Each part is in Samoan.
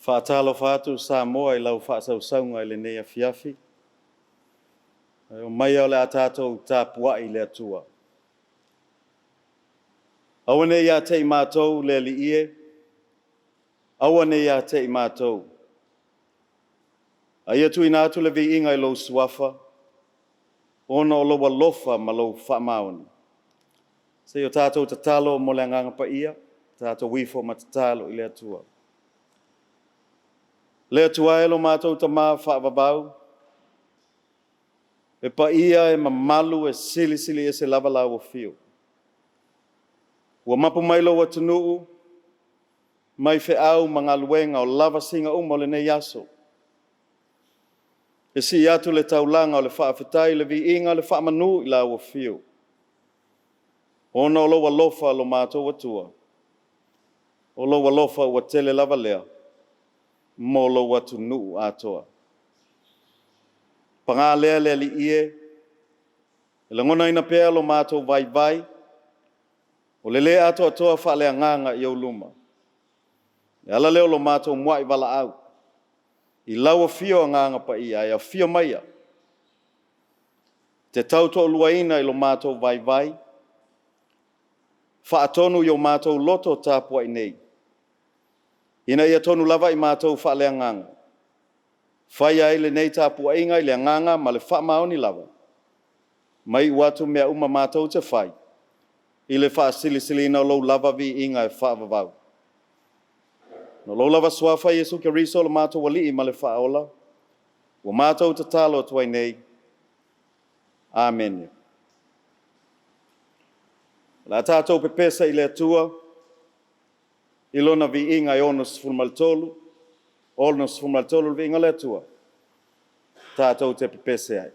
Faatalofa atu Samoa i lau faasausauga i lenei afiafi. Ae omaia o le a tatou tapuai i le Atua. Aua ne i ia te i matou le Alii e, aua ne i ia te i matou, a ia tuuina atu le viiga i lou Suafa, ona o lou alofa ma lou faamaoni. Se i o tatou tatalo mo le Agaga Paia, tatou ifo ma tatalo i le Atua. Le Atua e lo matou Tama faavavau, e paia e mamalu e silisili ese lava lau Afio. Ua mapu mai lou atunuu mai feau ma galuega o lavasiga uma o lenei aso, e sii atu le taulaga o le faafetai, le viiga, le faamanu i lau Afio, ona o lou alofa lo matou Atua, o lou alofa ua tele lava lea mo lou atunuu atoa. Paga lea le Alii e, e lagonaina pea lo matou vaivai, o le le atoatoa faaleagaga i ou luma. O le ala lea o lo matou muai valaau i lau Afio Agaga Paia, ae afio maia e te tautoaluaina i lo matou vaivai, faatonu i o matou loto tapuai nei, ina ia tonu lava i matou faaleagaga, faia ai lenei tapuaiga i le agaga ma le faamaoni lava, ma iu atu mea uma matou te fai, i le faasilisiliina o lou lava viiga e faavavau. O lou lava Suafa Iesu Keriso o lo matou Alii ma le Faaola, ua matou tatalo atu ai nei. Amene. O le a tatou pepesa i le Atua i Lona viiga e 63, 63 le viiga o le Atua, tatou te pepese ai.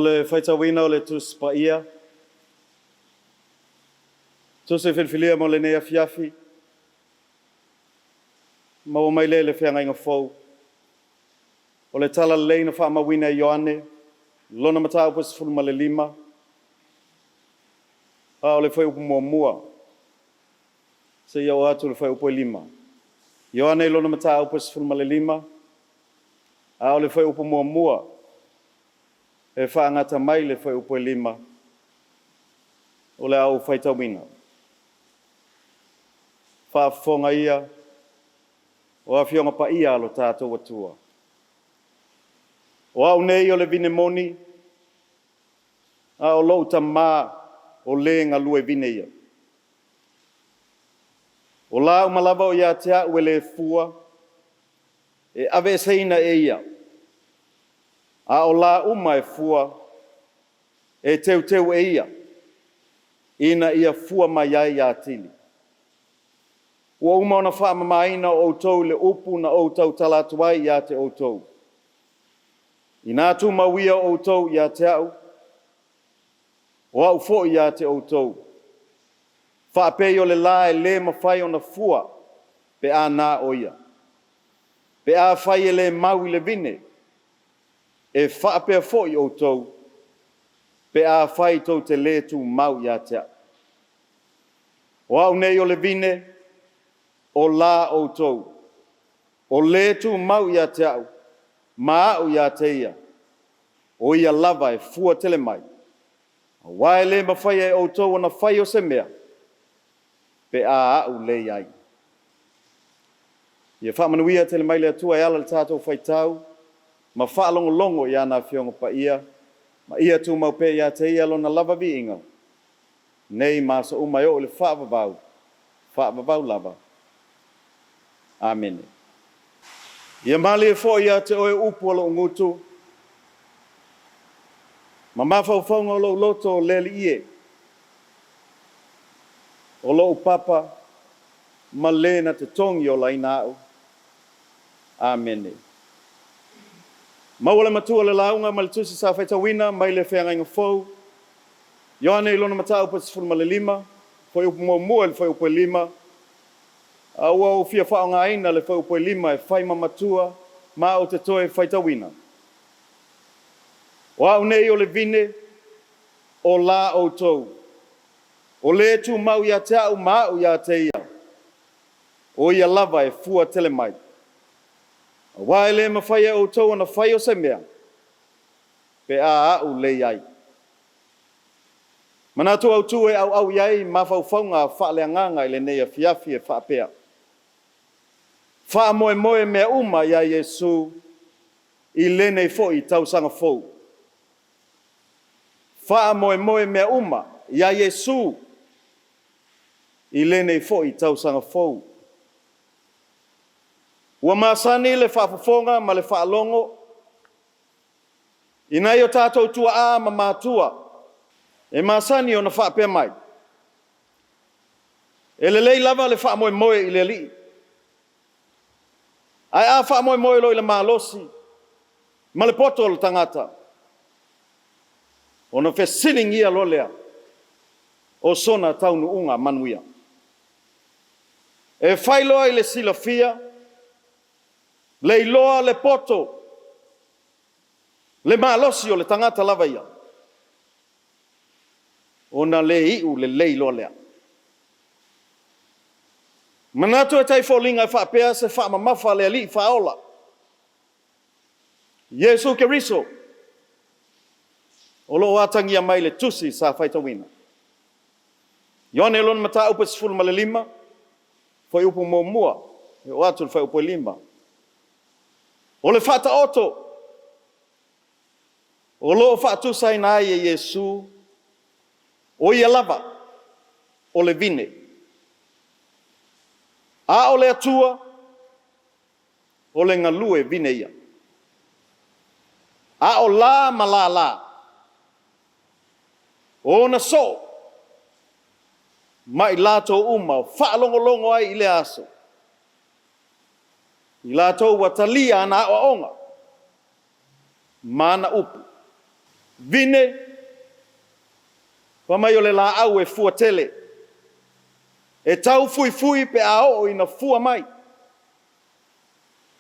le faitauina o le Tusi Paia, Tusi filifilia mo lenei afiafi, maua mai lea i le Feagaiga Fou. O le Talalelei na faamauina e Ioane, lona mataupu e 15, a o le fuaiupu muamua seia oo atu i le fuaiupu e 5. Ioane i lona mataupu e 15, a o le fuaiupu muamua e faagata mai le fuaiupu e 5, o le a ou faitauina. Faafofoga ia o Afioga Paia a lo tatou Atua. O au nei o le vine moni, a o lou Tama o le galue vine ia. O la uma lava o ia te au e le fua, e aveeseina e ia, a o la uma e fua, e teuteu e ia, ina ia fua mai ai atili. Ua uma ona faamamaina outou i le upu na ou tautala atu ai ia te outou. Ina tumau ia outou ia te au, o au foi ia te outou. Faapei o le la e le mafai ona fua pe a na o ia, pe afai e le mau i le vine, e faapea foi outou, pe afai tou te le tumau ia te au. O au nei o le vine, o la outou. O le tumau ia te au, ma au ia te ia, o ia lava e fua tele mai, aua e le mafai e outou ona faia se mea, pe a au le i ai. Ia faamanuia tele mai le Atua e ala i le tatou faitau ma faalogologo i ana Afioga Paia, ma ia tumau pea ia te Ia Lona lava viiga, nei ma aso uma e oo i le faavavau, faavavau lava. Amene. Ia malie foi ia te oe upu a lou gutu, ma mafaufauga o lou loto le Alii e, o lou papa ma le na te togiolaina au. Amene. Maua le matua le lauga ma le tusi sa faitauina mai le Feagaiga Fou, Ioane i lona mataupu e 15, fuaiupu muamua i le fuaiupu e 5, a ua ou fia faaaogaina le fuaiupu e 5 e fai ma matua ma ou te toe faitauina. O au nei o le vine, o la outou. O le tumau ia te au ma au ia te ia, o ia lava e fua tele mai. Aua e le mafai e outou ona faia o se mea, pe a au le i ai. Manatu autu e auau i ai mafaufauga faaleagaga i lenei afiafi e faapea. Faamoemoe mea uma ia Iesu i lenei foi tausaga fou. Faamoemoe mea uma ia Iesu i lenei foi tausaga fou. Ua masani le faafofoga ma le faalogo i nai o tatou tuaa ma matua e masani ona faapea mai, e lelei lava le faamoemoe i le Alii, ae a faamoemoe loa i le malosi ma le poto o le tagata, ona fesiligia loa lea o sona taunuuga manuia. E fai loa i le silafia, le iloa, le poto, le malosi o le tagata lava ia, ona le iu lelei loa lea. Manatu e tau foliga e faapea se faamamafa a le Alii Faaola, Iesu Keriso, o lo o atagia mai le tusi sa faitauina. Ioane lona mataupu e 15, fuaiupu muamua e oo atu i le fuaiupu e 5. O le faataoto o lo o faatusaina ai e Iesu, o Ia lava o le vine, a o le Atua o le galue vine ia. A o la ma lala, o ona soo ma i latou uma o faalogologo ai i lea aso, i latou ua talia ana aoaoga ma ana upu. Vine, fai mai o le laau e fua tele, e taufuifui pe a oo ina fua mai,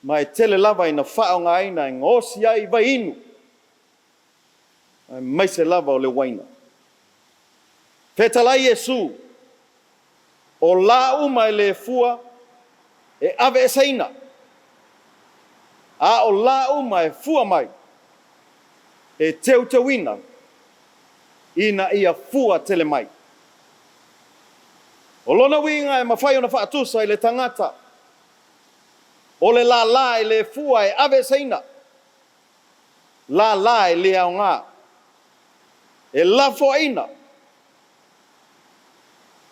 ma e tele lava ina faaaogaina e gaosi ai vaiinu, aemaise lava o le uaina. Fetalai Iesu, o la uma e le fua, e aveeseina, a o la uma e fua mai, e teuteuina, ina ia fua tele mai. O lona uiga e mafai ona faatusa i le tagata, o le lala e le fua e aveeseina, lala e le aoga, e lafoaina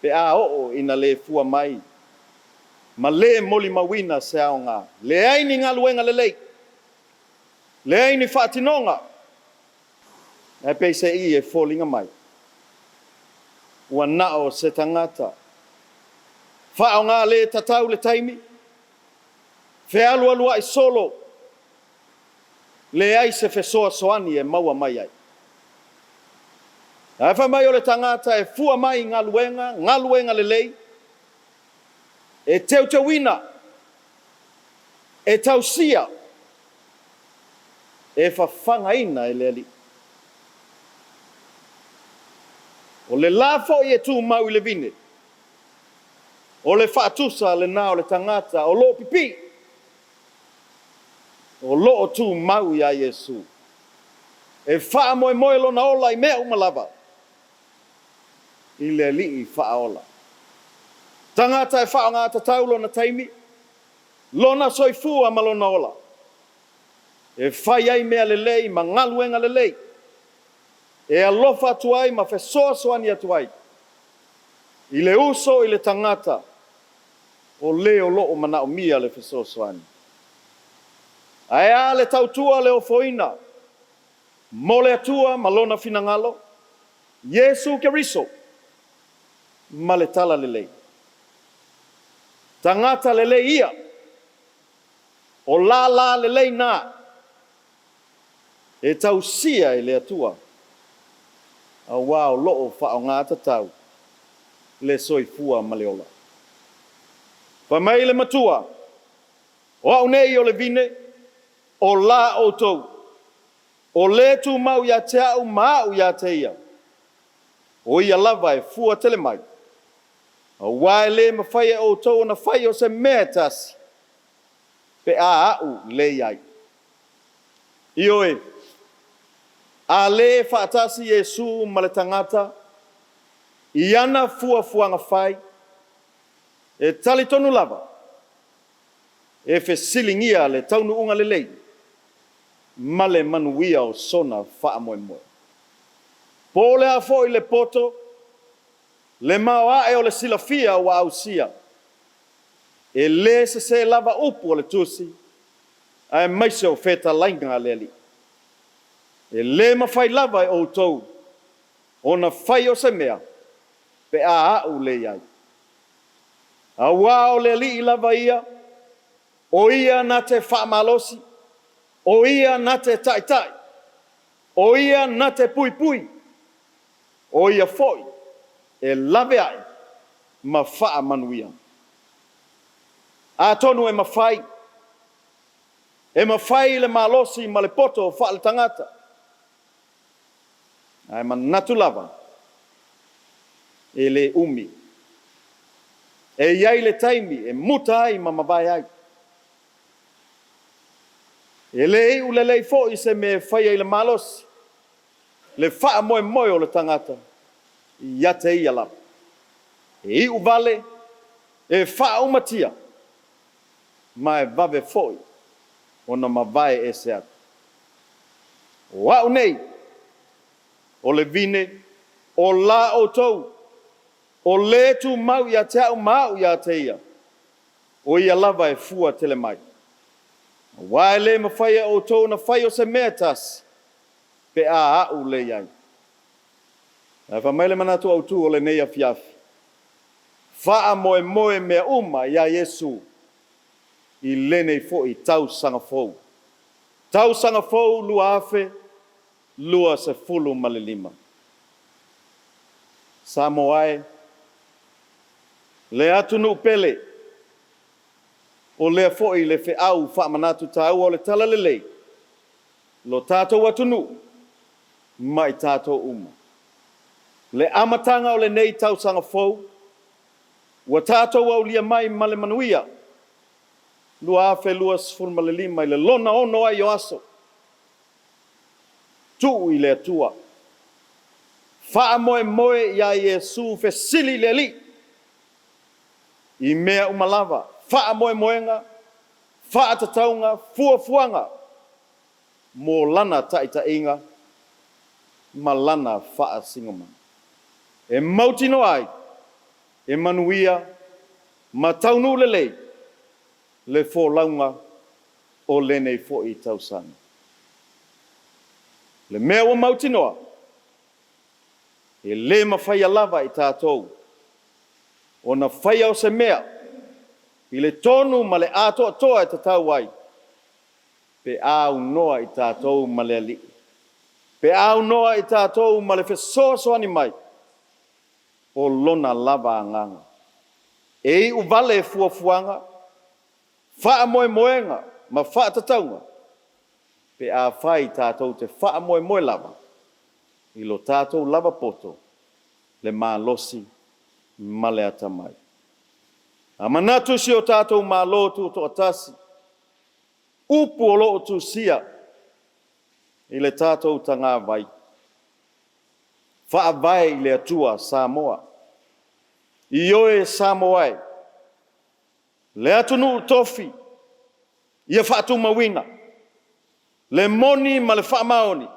pe a oo ina le fua mai ma le molimauina se aoga. Leai ni galuega lelei, leai ni faatinoga, ae peiseai e foliga mai ua na o se tagata faaaoga le tatau le taimi, fealualuai solo, leai se fesoasoani e maua mai ai. Ae fai mai o le tagata e fua mai i galuega, galuega lelei, e teuteuina, e tausia, e fafagaina e le Alii. O le la foi e tumau i le vine, o le faatusa lena o le tagata o lo o pipii, o lo o tumau ia Iesu. E faamoemoe lona ola i mea uma lava i le Alii faaola. Tagata e faaaoga tatau lona taimi, lona soifua ma lona ola, e fai ai mea lelei ma galuega lelei, e alofa atu ai ma fesoasoani atu ai i le uso i le tagata o le o lo o manaomia le fesoasoani. Ae a le tautua le ofoina mo le Atua ma Lona finagalo, Iesu Keriso ma le Talalelei. Tagata lelei ia, o lala lelei na e tausia e le Atua, aua o lo o faaaoga tatau le soifua ma le ola. Fai mai le Matua, O au nei o le vine, o la outou, o le tumau ia te au ma au ia te ia, o ia lava e fua tele mai, aua e le mafai e outou ona fai o se mea e tasi, pe a au le i ai. Ioe, a le faatasi Iesu ma le tagata i ana fuafuaga fai, e talitonu lava e fesiligia le taunuuga lelei ma le manuia o sona faamoemoe. Po o le a foi le poto, le maoae o le silafia ua ausia, e le sese lava upu o le Tusi aemaise o fetalaiga a le Alii. E le mafai lava e outou ona fai o se mea pe a a'u le i ai. Aua o le Alii lava ia, o Ia na te faamalosi, o Ia na te taitai, o Ia na te puipui, o Ia foi e laveai ma faamanuia. Atonu e mafai, e mafai le malosi ma le poto faaletagata, ae manatu lava e le umi. E i ai le taimi e muta ai ma mavae ai. E le iu lelei foi se mea e faia i le malosi, le faamoemoe o le tagata ia te ia lava. E iu vale, e faaumatia, ma e vave foi ona mavae ese atu. O au nei, o le vine, o la outou, o le tumau ia te au ma au ia te ia, o ia lava e fua tele mai. Aua e le mafai e outou ona fai o se mea e tasi, pe a a'u le i ai. Ae fai mai le manatu autu o lenei afiafi, faamoemoe mea uma iā Iesu i lenei foi tausaga fou. Tausaga fou 2025. 25. Samoa e, le atunuu pele, o lea foi le feau faamanatu taua o le Talalelei, lo tatou atunuu ma i tatou uma. Le amataga o lenei tausaga fou, ua tatou aulia mai ma le manuia 2025 i le lona ono ai o aso. Tuu i le Atua. Faamoemoe ia Iesu, fesili i le Alii i mea uma lava, faamoemoega, faatatauga, fuafuaga mo Lana taitaiga ma Lana faasinomaga. E mautinoa ai e manuia ma taunuu lelei le folauga o lenei foi tausaga. Le mea ua mautinoa, e le mafaia lava e tatou ona faia o se mea i le tonu ma le atoatoa e tatau ai, pe a aunoa i tatou ma le Alii, pe a aunoa i tatou ma le fesoasoani mai o Lona lava Agaga. E iu vale fuafuaga, faamoemoega ma faatatauga pe afai tatou te faamoemoe lava i lo tatou lava poto, le malosi ma le atamai. A manatu si o tatou Malo Tutoatasi, upu o lo o tusia i le tatou tagavai, Faavae i le Atua Samoa. Ioe Samoa e, le atunuu tofi ia faatumauina le moni ma le faamaoni,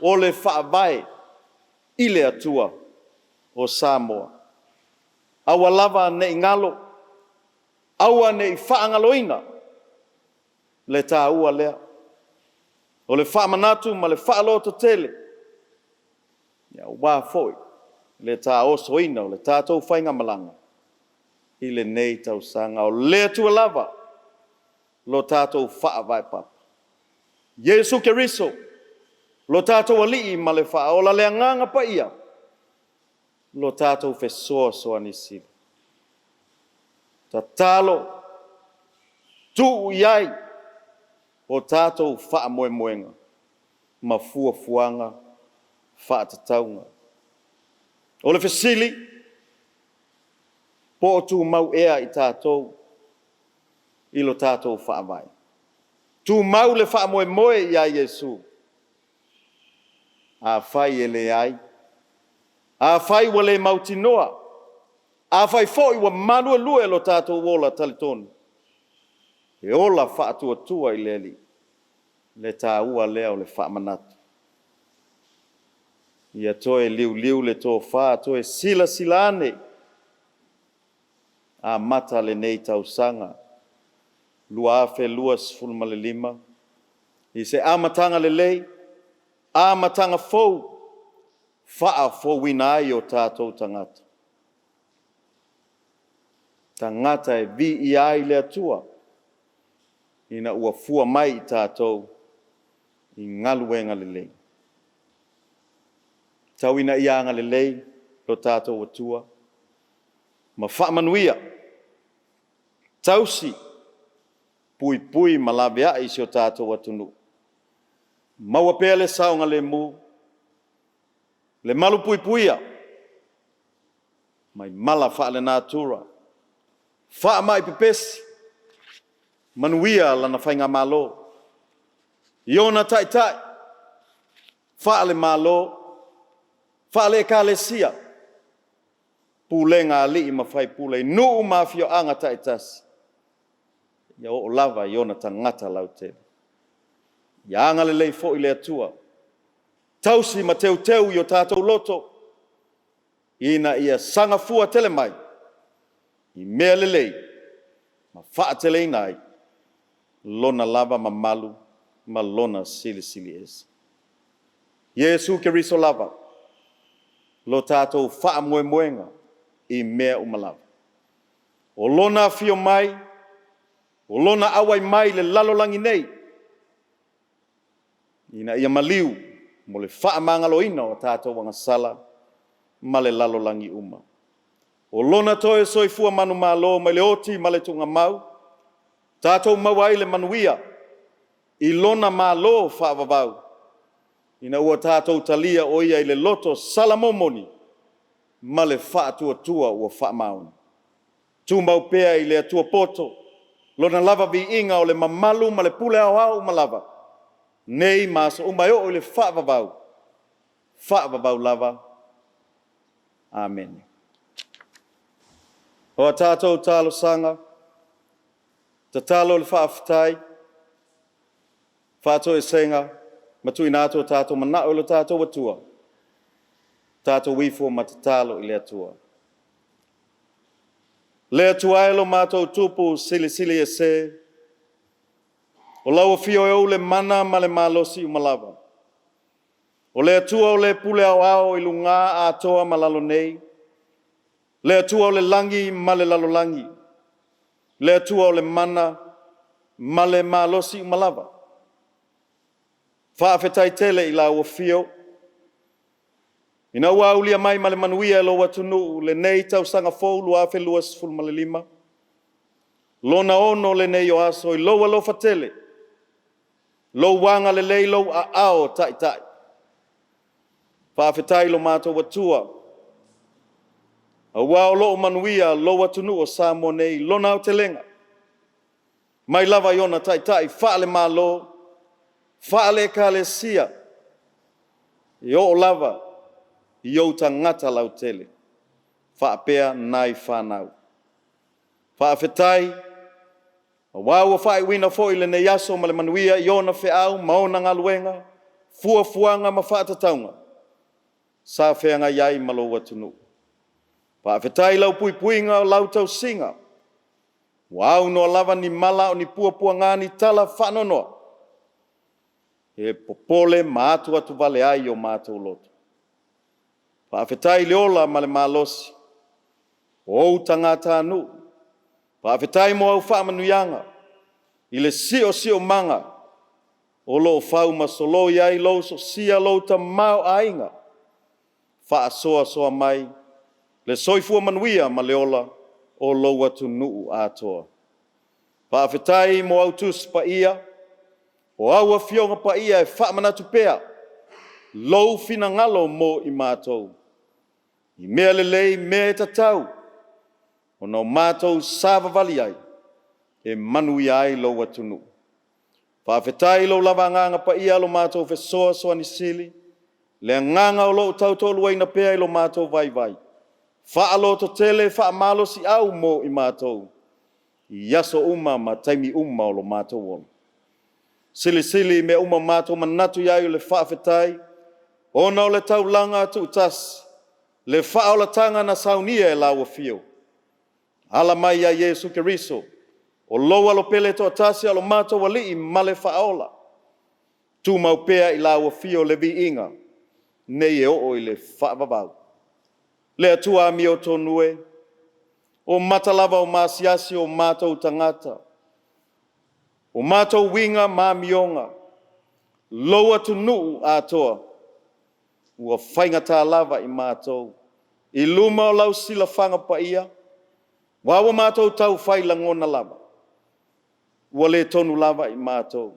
o le Faavae i le Atua o Samoa. Aua lava ne i galo, aua ne i faagaloina le taua lea. O le faamanatu ma le faalototele aua foi le taosoina o le tatou faigamalaga i lenei tausaga. O le Atua lava lo tatou faavae papa, Iesu Keriso lo tatou Alii ma le Faaola, le Agaga Paia, lo tatou fesoasoani Sili. Tatalo, tuu i ai o tatou faamoemoega ma fuafuaga faatatauga. O le fesili, po o tumau ea i tatou i lo tatou Faavae? Tumau le faamoemoe ia Iesu? Afai e leai, afai ua le mautinoa, afai foi ua maluelue lo tatou ola talitonu, e ola faatuatua i le Alii, le taua lea o le faamanatu. Ia toe liuliu le tofa, toe silasila ane, amata lenei tausaga 2025 i se amataga lelei, amataga fou, faafouina ai o tatou tagata, tagata e viia ai le Atua, ina ua fua mai i tatou i galuega lelei. Tau ina ia agalelei lo tatou Atua ma faamanuia, tausi, puipui ma laveai si o tatou atunuu. Maua pea le saogalemu, le malupuipuia mai mala faalenatura, faamai pepesi, manuia lana faigamalo i ona taitai faalemalo, faale-Ekalesia, pulega a alii ma faipule i nuu ma afioaga taitasi, seia oo lava i ona tagata lautele. Ia agalelei foi le Atua, tausi ma teuteu i o tatou loto, ina ia saga fua tele mai i mea lelei ma faateleina ai Lona lava mamalu ma Lona Silisili Ese. Iesu Keriso lava lo tatou faamoemoega i mea uma lava. O Lona afio mai, o Lona auai mai i le lalolagi nei, Ina ia maliu mo le faamagaloina o tatou agasala ma le lalolagi uma. O Lona toe soifua manumalo mai le oti ma le tuugamau, tatou maua ai le manuia i Lona Malo faavavau, ina ua tatou talia o Ia i le loto salamomoni ma le faatuatua ua faamaoni. Tumau pea i le Atua poto Lona lava viiga o le mamalu ma le pule aoao uma lava, nei ma aso uma e oo i le faavavau, faavavau lava. Amene. O a tatou talosaga, tatalo o le faafetai, faatoesega ma tuuina atu o tatou manao i lo tatou Atua, tatou ifo ma tatalo i le Atua. Le Atua e lo matou Tupu Silisili Ese, o lau Afio e ou le mana ma le malosi uma lava. O le Atua o le pule aoao i luga atoa ma lalo nei, le Atua o le lagi ma le lalolagi, le Atua o le mana ma le malosi uma lava. Faafetai tele i lau Afio ina ua aulia mai ma le manuia e lou atunuu lenei tausaga fou 2025, lona ono lenei o aso i lou alofa tele, lou agalelei, lou aao taitai. Faafetai i lo matou Atua, aua o lo o manuia lou atunuu o Samoa nei i lona aotelega, mai lava i ona taitai faale-Malo, faale-Ekalesia, e oo lava i ou tagata lautele faapea nai fanau. Faafetai aua ua faaiuina foi lenei aso ma le manuia i ona feau ma ona galuega, fuafuaga ma faatatauga sa feagai ai ma lou atunuu. Faafetai i lau puipuiga, o lau tausiga, ua aunoa lava ni mala a o ni puapuaga, ni tala faanoanoa e popole ma atuatuvale ai o matou loto. Faafetai i le ola ma le malosi o ou tagatanuu, faafetai mo au faamanuiaga i le siosiomaga o lo o faumasoloi ai lou sosia lou tamaoaiga faasoasoa mai le soifua manuia ma le ola o lou atunuu atoa. Faafetai mo au Tusi Paia, o au Afioga Paia e faamanatu pea lou finagalo mo i matou i mea lelei, mea e tatau ona matou savavali ai e manuia ai lou atunuu. Faafetai i lou lava Agaga Paia lo matou Fesoasoani Sili, le Agaga o lo o tautoaluaina pea i lo matou vaivai, faalototele, faamalosiau mo i matou i aso uma ma taimi uma o lo matou ola. Silisili mea uma matou manatu i ai o le faafetai, ona o le taulaga tuutasi, le faaolataga na saunia e lau Afio, ala mai ia Iesu Keriso o lou Alo pele e toatasi, o lo matou Alii ma le Faaola. Tumau pea i lau Afio le viiga nei e oo i le faavavau. Le Atua amiotonu e, o mata lava o maasiasi o matou tagata, o matou uiga ma amioga, lou atunuu atoa, ua faigata lava i matou i luma o lau silafaga paia, aua ua matou taufai lagona lava, ua le tonu lava i matou.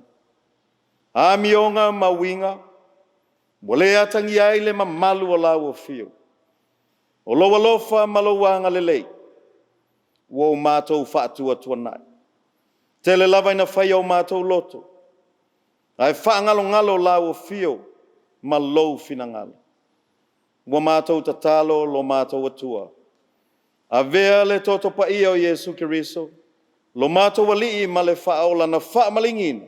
Amioga ma uiga ua le atagia ai le mamalu o lau Afio. O lou alofa ma lou agalelei ua matou faatuatuanai. Tele lava ina fai o matou loto ae faagalogalo lau Afio ma lou finagalo. Ua matou tatalo lo matou Atua, avea le toto paia o Iesu Keriso lo matou Alii ma le Faaola na faamaligiina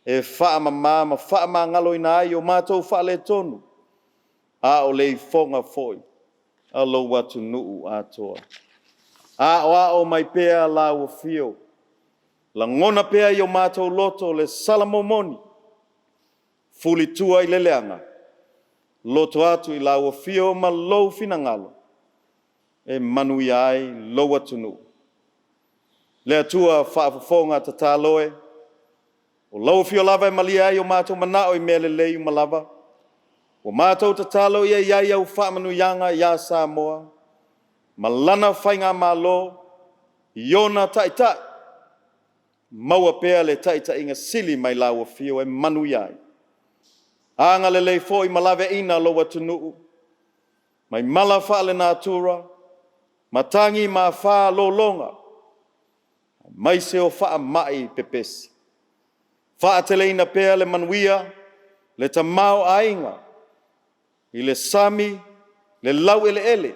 e faamama ma faamagaloina ai o matou faaletonu, a o le ifoga foi a lou atunuu atoa. Aoao mai pea lau Afio, lagona pea i o matou loto le salamomoni, fulitua i le leaga, loto atu i lau Afio ma lou finagalo e manuia ai lou atunuu. Le Atua faafofoga tatalo e, O lau afio lava e malie ai o matou manao i mea lelei uma lava. Ua matou tatalo ia i ai au faamanuiaga iā Samoa ma lana faigamalo i ona taitai, maua pea le taitaiga sili mai lau afio e manuia ai. Agalelei foi ma laveaiina lou atunuu mai mala faalenatura, matagi ma afa lologa, aemaise o faamai pepesi. Faateleina pea le manuia, le tamaoaiga i le sami, le laueleele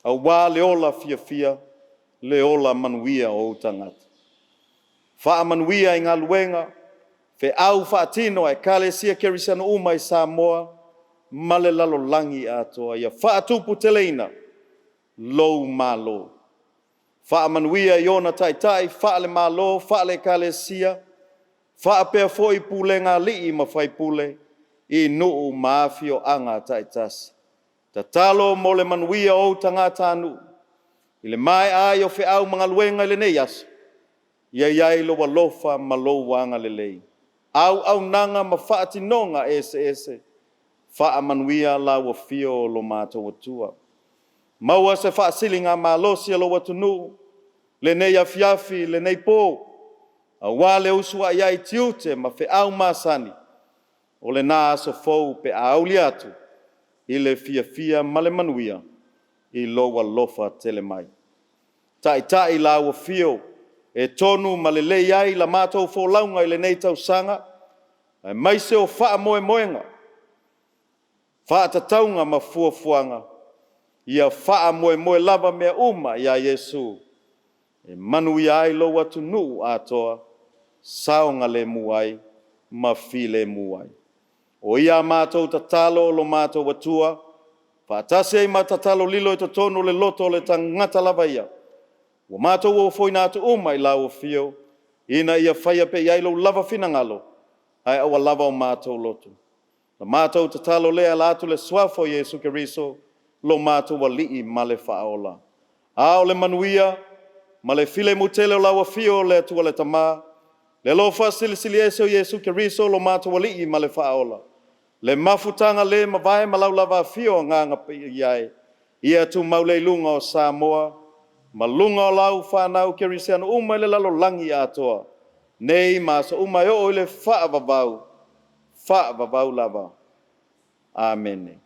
aua le ola fiafia, le ola manuia o ou tagata. Faamanuia i galuega, feau faatino a Ekalesia Kerisiano uma i Samoa ma le lalolagi atoa. Ia faatuputeleina lou Malo. Faamanuia i ona taitai faale-Malo, faale-Ekalesia, faapea foi pulega a alii ma faipule i nuu ma afioaga taitasi. Tatalo mo le manuia o ou tagatanuu, i le maea ai o feau ma galuega i lenei aso, ia i ai lou alofa ma lou agalelei, auaunaga ma faatinoga eseese, faamanuia lau Afio lo matou Atua. Maua se faasiligamalosi a lou atunuu lenei afiafi, lenei po, aua le usuai ai i tiute ma feau masani o lena aso fou pe a aulia atu i le fiafia ma le manuia i lou alofa tele mai. Taitai lau Afio e tonu ma lelei ai la matou folauga i lenei tausaga, aemaise o faamoemoega, faatatauga ma fuafuaga, ia faamoemoe lava mea uma ia Iesu e manuia ai lou atunuu atoa, saogalemu ai ma filemu ai. O ia a matou tatalo lo matou Atua, faatasi ai ma tatalo lilo i totonu o le loto o le tagata lava ia, ua matou ofoina atu uma i lau Afio, ina ia faia pea i ai lou lava finagalo, ae aua lava o matou loto. O la matou tatalo lea e ala atu i le suafa o Iesu Keriso lo matou Alii ma le Faaola. A o le manuia ma le filemu tele o lau Afio le Atua le Tama, le alofa silisili ese o Iesu Keriso lo matou Alii ma le Faaola, le mafutaga le mavae ma lau lava afio Agaga Paia e, ia tumau lea i luga o Samoa ma luga o lau fanau kerisiano uma i le lalolagi atoa, nei ma aso uma e oo i le faavavau, faavavau lava. Amene.